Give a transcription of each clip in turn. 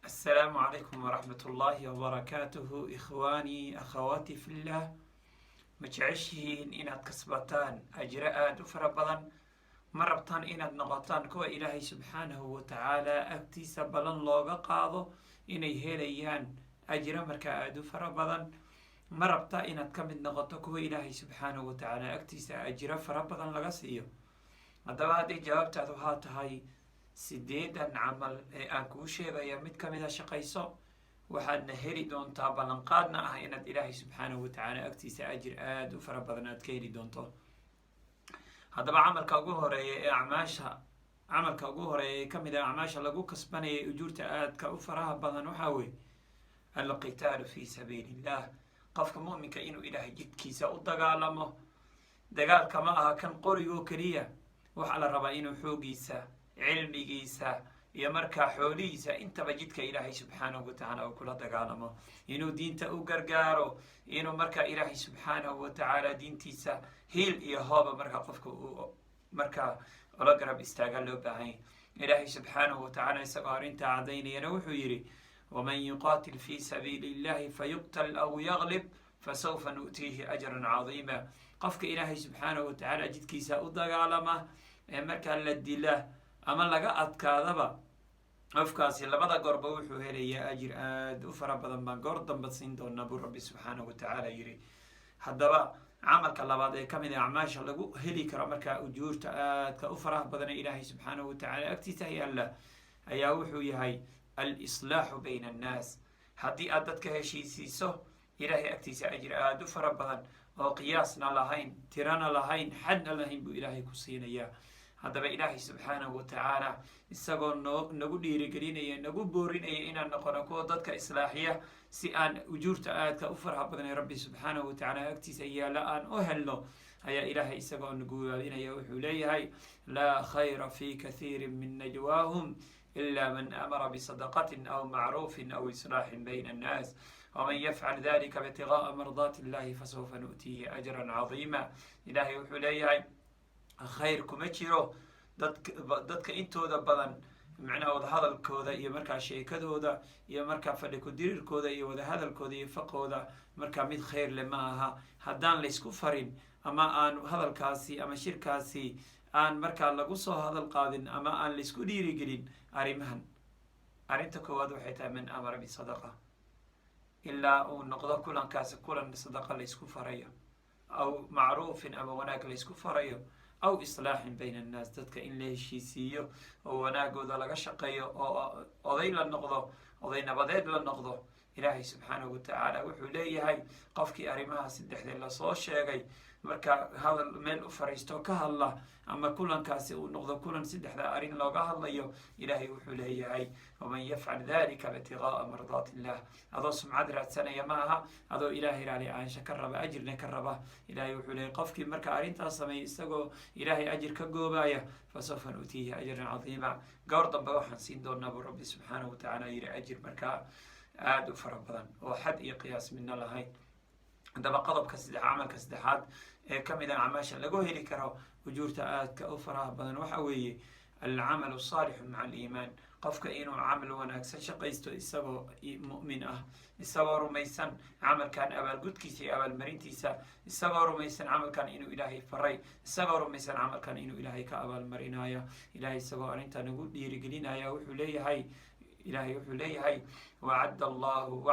Asalaamu calaykum waraxmat ullaahi wabarakaatuhu. Ikhwaanii, akhawaati fillah, ma jeceshihiin inaad kasbataan ajro aada u fara badan? Ma rabtaan inaad noqotaan kuwa Ilaahay subxaanahu wa tacaala agtiisa ballan looga qaado inay helayaan ajro markaa aada u fara badan? Ma rabtaa inaad ka mid noqoto kuwa Ilaahay subxaanahu wa tacaala agtiisa ajro fara badan laga siiyo? Haddaba, hadday jawaabtaadu haa tahay, sideedan camal ee aan kuu sheegaya mid kamida shaqayso, waxaadna heli doontaa, ballanqaadna ah, inaad Ilaahay subxaanahu wa tacaala agtiisa ajir aada u fara badan aad ka heli doonto. Haddaba, camalka ugu horeeya ee acmaasha, camalka ugu horeeya ee kamid ah acmaasha lagu kasbanaya ujuurta aadka u faraha badan waxaa weye alqitaalu fi sabiili illah. Qofka mu'minka inuu Ilaahay jidkiisa u dagaalamo. Dagaalka ma aha kan qorigoo keliya. Waxaa la rabaa inuu xoogiisa, cilmigiisa iyo markaa xoolihiisa intaba jidka Ilaahay subxaanahu wa tacaala uu kula dagaalamo, inuu diinta u gargaaro, inuu markaa Ilaahay subxaanahu wa tacaala diintiisa hiil iyo hooba markaa qofka uu markaa ula garab istaaga loo baahanya. Ilaahay subxaanahu wa tacaala isagoo arrintaa caddaynayana wuxuu yidhi: "Waman yuqaatil fi sabiili illahi fayuqtal aw yaglib fasawfa nu'tiihi ajran cadiima." Qofka Ilaahay subxaanahu wa tacaala jidkiisa u dagaalama ee markaa la dila ama laga adkaadaba, qofkaasi labada goorba wuxuu helayaa ajir aada u fara badan baan goor damba siin doonaa, buu Rabbi subxaanahu wa tacaala yidhi. Haddaba, camalka labaad ee kamid ah acmaasha lagu heli karo markaa ujuurta aadka u faraha badan ee Ilaahay subxaanahu wa tacaala agtiisa yaalla ayaa wuxuu yahay alislaaxu bayna annaas. Haddii aad dadka heshiisiiso, Ilaahay agtiisa ajir aada u fara badan oo qiyaasna lahayn, tirana lahayn, xadna lahayn buu Ilaahay ku siinayaa. Haddaba, Ilaahay subxaanahu wa tacaala isagoo noo nagu dhiirigelinaya, nagu boorinaya inaan noqono kuwa dadka islaaxiya si aan ujuurta aadka u faraha badan ee Rabbi subxaanahu wa tacaala agtiisa yaalla aan u helno, ayaa Ilaahay isagoo nagu waabinaya wuxuu leeyahay: "Laa khayra fi kathiiri min najwaahum ila man amara bisadaqatin aw macruufin aw islaaxin bayna annaas, wman yafcal dalika ibtigaءa mardaati illahi fasawfa nu'tiihi ajra cadiima." Ilaahay wuxuu leeyahay: khayr kuma jiro dadka intooda badan, macnaha wadahadalkooda iyo markaa sheekadooda iyo markaa fadhi ku-dirirkooda iyo wadahadalkooda iyo faqooda, markaa mid khayr le ma aha haddaan laysku farin ama aan hadalkaasi ama shirkaasi aan markaa lagu soo hadal qaadin ama aan laysku dhiirigelin arrimahan. Arrinta koowaad waxay tahay man amara bisadaqa, ilaa uu noqdo kulankaasi kulan sadaqa laysku farayo, aw macruufin, ama wanaag laysku farayo, aw islaaxin bayna annaas, dadka in la heshiisiiyo oo wanaagooda laga shaqeeyo oo oday la noqdo, oday nabadeed la noqdo. Ilaahay subxaanahu wa tacaala wuxuu leeyahay: qofkii arrimaha saddexdee lasoo sheegay marka hadal meel u fariisto ka hadla ama kulankaasi uu noqdo kulan saddexda arrin looga hadlayo, Ilaahay wuxuu leeyahay: "Waman yafcal dalika ibtigaaa mardaati illah." Adoo sumcad raadsanaya ma aha, adoo Ilaahay raali aansha ka raba, ajirna ka raba. Ilahay wuxuu leeyahy: qofkii marka arrintaas sameeya isagoo Ilaahay ajir ka goobaya, "fasawfa nu'tiihi ajran cadiima." Goor dambe waxaan siin doonaa, buu Rabbi subxaanahu wa tacaala yidhi, ajir markaa aada u fara badan oo xad iyo qiyaas midna lahayn. Haddaba, qodobka saddex, camalka saddexaad ee kamid ah acmaasha lagu heli karo ujuurta aadka u faraha badan waxa weeye alcamalu asaalixu maca aliimaan. Qofka inuu camal wanaagsan shaqaysto isagoo mu'min ah, isagoo rumaysan camalkan abaalgudkiisa iyo abaalmarintiisa, isagoo rumaysan camalkan inuu Ilaahay faray, isagoo rumaysan camalkan inuu Ilaahay ka abaalmarinayo. Ilahay isagoo arrintaa nagu dhiirigelinaya wuxuu leeyahay, Ilahay wuxuu leeyahay: Wacd allahu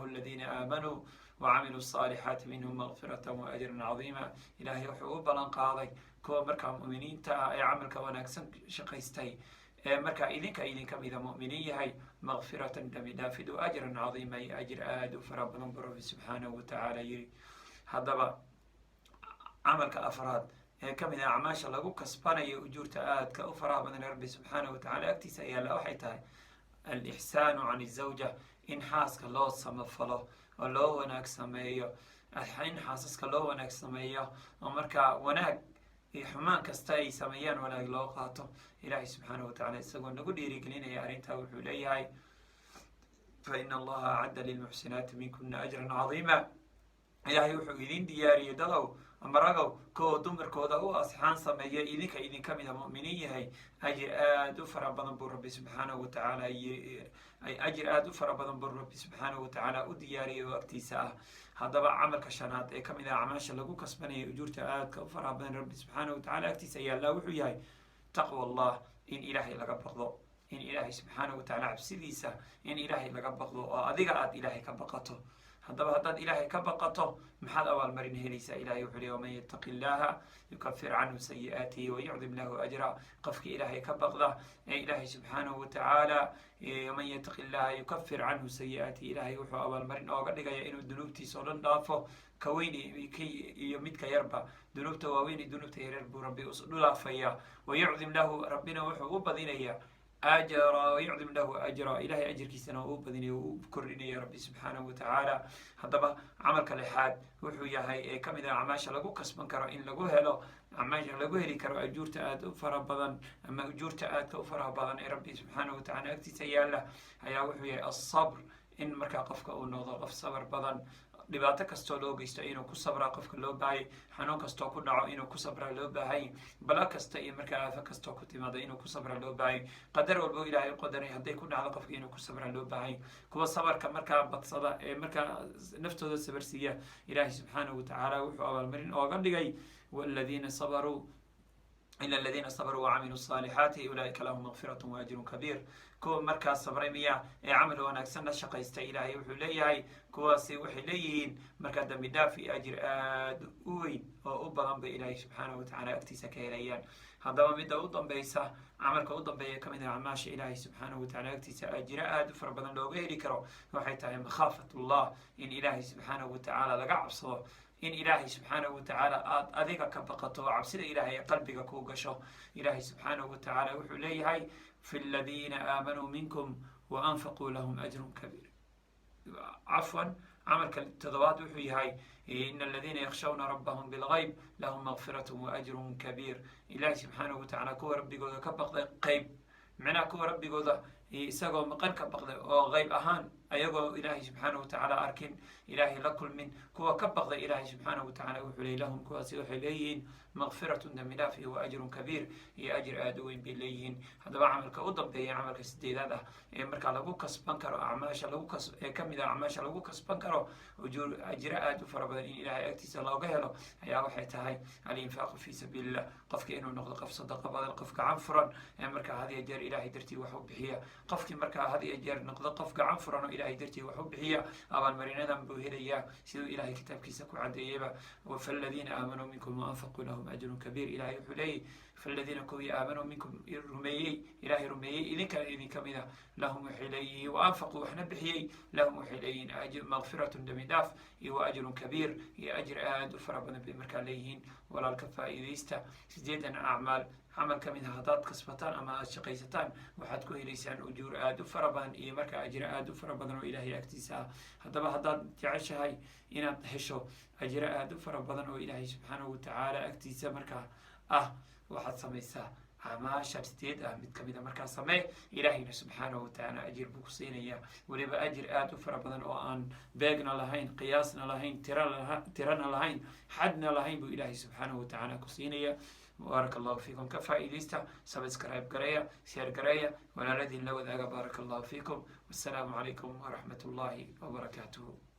aladiina aamanuu wacamiluu الصaalixaati minhum makfirata waajran cadiima." Ilahay wuxuu u ballan qaaday kuwa markaa mu'miniinta ah ee camalka wanaagsan shaqaystay, ee markaa idinka idinka mida mu'miniin yahay, makfiratan, dambi dhaafid, wa ajran cadiima, iyo ajir aada u fara badan, buu Rabbi subxaanahu wa tacaala yiri. Haddaba, camalka afraad ee kamid ah acmaasha lagu kasbanayo ujuurta aadka u faraha badan ee Rabbi subxaanahu wa tacala agtiisa ayaala waxay tahay alixsaanu can izawja, in xaaska loo samafalo oo loo wanaag sameeyo, in xaasaska loo wanaag sameeyo oo markaa wanaag iyo xumaan kasta ay sameeyaan wanaag loo qaato. Ilaahay subxaanahu wa tacala isagoo nagu dhiirigelinaya arrintaa wuxuu leeyahay: "Fa ina Allaha acadda lilmuxsinaati minkuna ajran cadiima." Ilaahay wuxuu idin diyaariyey, dadow, Ama ragow, kuwa dumarkooda u asxaan sameeya idinka idinka mida, mu'miniin yahay, ajir aada u fara badan buu Rabbi subxaanahu watacaala, ajir aada u fara badan buu Rabbi subxaanahu watacaala u diyaariyay oo agtiisa ah. Haddaba camalka shanaad ee kamid ah acmaasha lagu kasbanaya ujuurta aadka u faraha badan Rabbi subxaanahu watacaala agtiisa yaallaa wuxuu yahay taqwa Allah, in Ilaahay laga baqdo, in Ilaahay subxaanahu watacaala cabsidiisa, in Ilaahay laga baqdo oo adiga aada Ilaahay ka baqato. Haddaba haddaad Ilaahay ka baqato, maxaad abaalmarin helaysaa? Ilahay wuxuu leey: "ومن يتق الله يكفر عنه سيئاته ويعظم له أجرا." Qofkii Ilaahay ka baqda ee Ilaahay subxaanahu watacaala, ومن يتق الله يكفر عنه سيئاته, Ilaahay wuxuu abaalmarin ooga dhigaya inuu dunuubtiisa oo dhan dhaafo, ka weyn iyo midka yarba, dunuubta waaweyn iyo dunuubta yaryar buu Rabbi udhaafaya. ويعظم له, Rabbina wuxuu u badinaya أجرا, ويعظم له أجرا, Ilahay ajirkiisana u badinaya, u kordhinaya Rabbi subxaanahu watacaala. Haddaba camalka lixaad wuxuu yahay ee kamid ah acmaasha lagu kasban karo in lagu helo, acmaasha lagu heli karo ajuurta aada u fara badan ama ujuurta aadka u faraha badan ee Rabbi subxaanahu watacaala agtiisa yaala ayaa wuxuu yahay الصبر, in markaa qofka uu noqdo qof sabr badan. Dhibaato kastoo loo geysto inuu ku sabraa qofka loo baahayay, xanuun kastoo ku dhaco inuu ku sabraa loo baahayay, balo kasta iyo markaa aafo kastoo ku timaado inuu ku sabraa loo baahayay, qadar walbo Ilaahay u qadaray hadday ku dhacdo qofka inuu ku sabraa loo baahayay. Kuwa sabarka markaa badsada ee markaa naftooda sabarsiiya, Ilaahay subxaanahu watacaala wuxuu abaalmarin ooga dhigay: "والذين صبروا إلا الذين صبروا وعملوا الصالحات أولئك لهم مغفرة وأجر كبير." Kuwa markaas sabray miya ee camal wanaagsan la shaqaysta, Ilaahay wuxuu leeyahay kuwaasi waxay leeyihiin markaa dambi dhaaf iyo ajir aada u weyn oo u badan bay Ilaahay subxaanahu watacaala agtiisa ka helayaan. Haddaba midda u dambaysa, camalka u dambeeya kamid ah acmaasha Ilaahay subxaanahu watacaala agtiisa ajiro aada u fara badan looga heli karo waxay tahay مخافة الله, in Ilaahay subxaanahu watacaala laga cabsado, in Ilaahay subxaanahu watacaala aada adiga ka baqato oo cabsida Ilaahay ee qalbiga kuu gasho. Ilaahay subxaanahu watacaala wuxuu leeyahay: "في الذين آمنوا منكم وأنفقوا لهم أجر كبير." Cafwan, camalka toddobaad wuxuu yahay: "إن الذين يخشون ربهم بالغيب لهم مغفرة وأجر كبير." Ilahi subxaanahu watacaala kuwa rabbigooda ka baqday qeyb, micnaha kuwa rabbigooda isagoo maqan ka baqday oo qeyb ahaan, ayagoo Ilaahay subxaanahu watacaala arkin, Ilaahay la kulmin, kuwa ka baqday, Ilaahay subxaanahu watacaala wuxuu leey لهم, kuwaasi waxay leeyihiin مغفرة, dambi dhaaf, iyo وأجر كبير, iyo ajir aada u weyn bay leeyihiin. Haddaba camalka u dambeeya, camalka sideedaad ah ee markaa lagu kasban karo acmaasha lagu kas ee kamid ah acmaasha lagu kasban karo ujuur, ajiro aada u fara badan in Ilaahay agtiisa looga helo ayaa waxay tahay الإنفاق في سبيل الله, qofka inuu noqdo qof sadaqa badan, qof gacan furan ee markaa had iyo jeer Ilaahay dartii wax u bixiya. Qofkii markaa had iyo jeer noqdo qof gacan furan oo Ilaahay dartii wax u bixiya, abaalmarinadan buu helayaa, siduu Ilahay kitaabkiisa ku cadeeyeyba: "فالذين آمنوا منكم وأنفقوا لهم أجر كبير." Ilahay wuxuu leeyahy: فالذين, kuwii آمنوا منكم, rumeeyey, Ilahay rumeeyey idinkana idinka mida, لهم, waxay leeyihiin, وأنفقوا, waxna bixiyey, لهم, waxay leeyihiin مغفرة, dembi dhaaf, iyo وأجر كبير, iyo ajir aada u fara badan bay markaa leeyihiin. Walaalka faa'iidaysta sideedan acmaal, camal ka mid a haddaad kasbataan ama aada shaqaysataan, waxaad ku helaysaan ujuur aada u fara badan iyo markaa ajiro aada u fara badan oo Ilaahay agtiisa ah. Haddaba haddaad jeceshahay inaad hesho ajiro aada u fara badan oo Ilaahay subxaanahu watacaala agtiisa markaa ah, waxaad samaysaa acmaasha sideed ah mid kamid a markaa samee. Ilaahayna subxaanahu watacaala ajir buu ku siinayaa, weliba ajir aada u fara badan oo aan beegna lahayn, qiyaasna lahayn, tirana lahayn, xadna lahayn buu Ilaahay subxaanahu watacaala ku siinaya. بارك الله فيكم. Ka faa'iidaysta, subscribe gareeya, share gareeya, walaaladiin la wadaaga. بارك الله فيكم، والسلام عليكم ورحمة الله وبركاته.